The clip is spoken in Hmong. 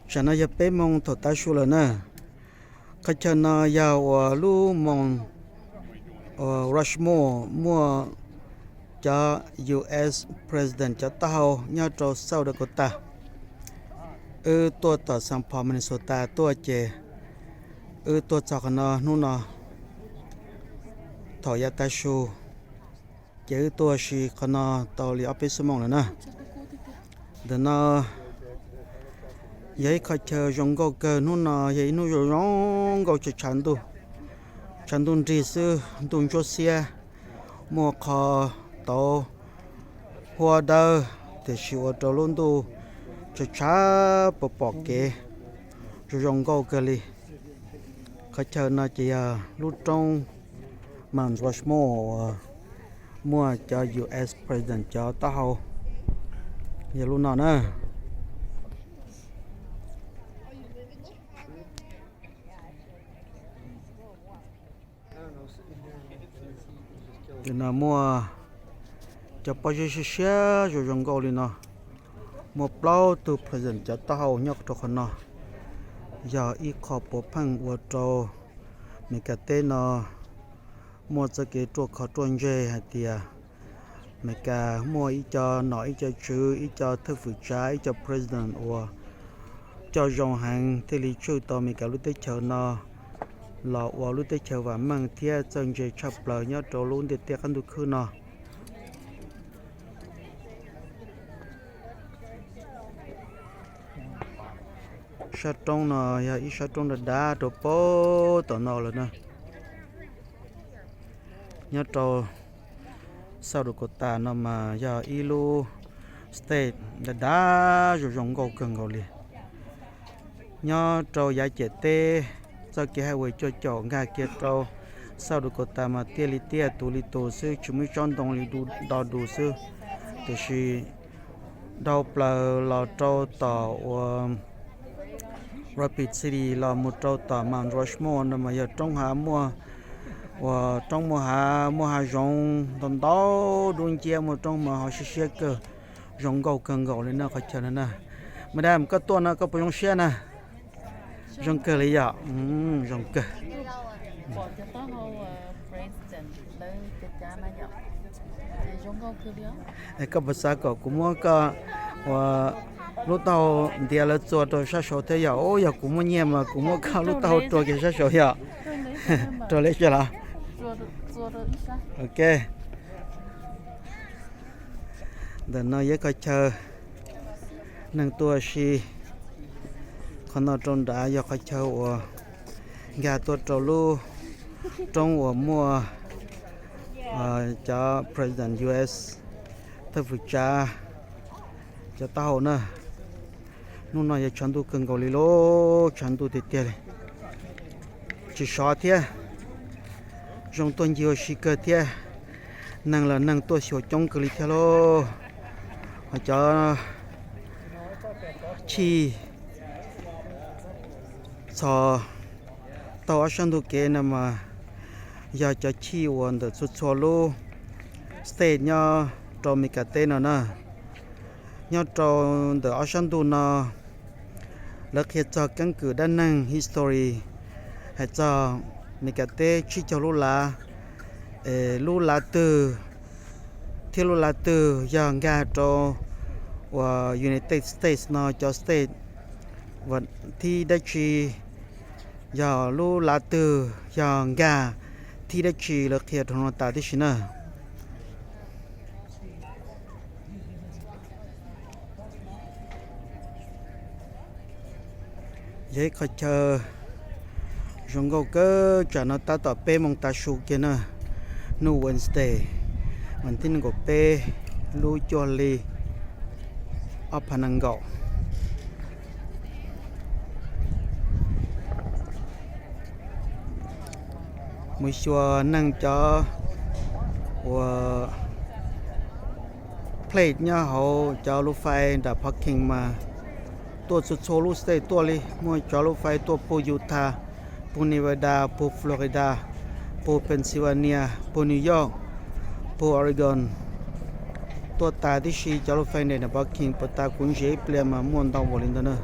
Tsam no yog peb moos thaum tav su lawm na. Qhov chaw no yog uas lub moos Rushmore muaj cov U S President cov taub hau nyob rau South Dakota. Wb tuaj tom Saint Paul, Minnesota tuaj ces wb tuaj txog qhov no hnub no thaum yav tav su, ces wb tuaj si qhov no tau li ob peb xuab moos lawm na. Ntawm no yog ib qho chaw zoo nkauj kawg. Hnub no yog ib hnub zoo zoo nkauj, tshav ntuj nrig xwb, ntuj ntsuab xiab, muaj qho tauv huab dawb, tiam sis ua rau lub ntuj tshav tshav puas pom kev zoo zoo nkauj kawg li. Qhov chaw no ces yog lub roob Mount Rushmore uas muaj cov U S President cov taub hau, yog lub no na. Tus no muaj cov pob zeb siab siab zoo zoo nkauj li no. Muaj plaub tug president cov taub hau nyob rau qhov no. Yog ib qho puav pheej ua rau Amelikas teb no muaj txoj kev ruaj khov ruaj ntseg hais tias Amelikas muaj ib co nom ib co tswv, ib co thawj fwm tsav, ib co president uas coj zoo heev thiaj li tshwj tau Amelikas lub teb chaws no los ua lub teb chaws vam meej thiab txawj ntse tshaj plaws nyob rau lub ntiaj teb qab ntuj khwb no. Sab roob no yog ib sab roob dav dav rau puag tom no lawm na. Nyob rau South Dakota no mas yog ib lub state dav dav zoo zoo nkauj kawg nkaus li. Nyob rau yav ciam teb, txoj kev highway cuaj caum nkag kiag rau South Dakota mas tiaj li tiaj tus li tus xwb, tsis muaj ib tsob ntoo li do dus xwb. Tiam sis dhau plaws los rau tom uas Rapid City los mus rau tom Mount Rushmore no mas yog roob hav muaj, uas roob muaj hav, muaj hav zoov ntau ntau dub nciab, muaj roob mas ho siab siab kawg, zoo nkauj kawg nkaus li na qhov chaw no na. Madam, koj tuaj no koj puas zoo siab na? Zoo kawg li yom. Zoo kawg. Koj puas xav kom kuv muab koj uas lub taub hau ntiav lawv txua rau sab saud thiab yom? Ub, yog kuv muaj nyiaj mas kuv muab koj lub taub hau rua kiag sab saud yom. Rua li sab los. Ok. Ntawm no yog qhov chaw neeg tuaj si. Qhov no rau nrad yog qhov chaw uas nkag tuaj rau lub roob uas muaj cov president U S thawj fwm tsav cov taub hau na. Hnub no yog tshav ntuj kawg nkaus li lauj, tshav ntuj tiag tiag li. Tsis sov thiab, zoo tuaj ncig ua si kawg thiab. Neeg los neeg tuaj xyuas coob kawg li thiab lauj. Ho cov chij txhos taug ob sab ntug kev no mas yog cov chij uas ntawm txhua txhua lub state nyob rau Amelikas teb no na. Nyob rau ntawm ob sab ntug no, lawv qhia txog keeb kwm dab neeg history hais txog Amelikas teb tsib caug lub lav, lub lav twg thiab lub lav twg yog nkag rau uas United States no cov state uas thib dab tsi, yog lub lav twg yog nkag thib dab tsi, lawv qhia rau no tas tib si na. Yog ib qho chaw zoo nkauj kawg. Tsam no tab tom peb moos tav su kiag na, hnub Wednesday, vas thib nees nkaum peb lub cuaj hli ob phav nees nkaum. Mus xyuas neeg cov uas plate nyob hauv cov lub fais nram parking mas tuaj txhua txhua lub state tuaj li. Muaj cov lub fais tuaj puag Utah, puag Nevada, puag Florida, puag Pennsylvania, puag New York, puag Oregon, Tuaj tas tib si cov lub fee ntawm no parking puas tas, kuv ntsia ib pliag mas muaj ntau npaum li ntawd na.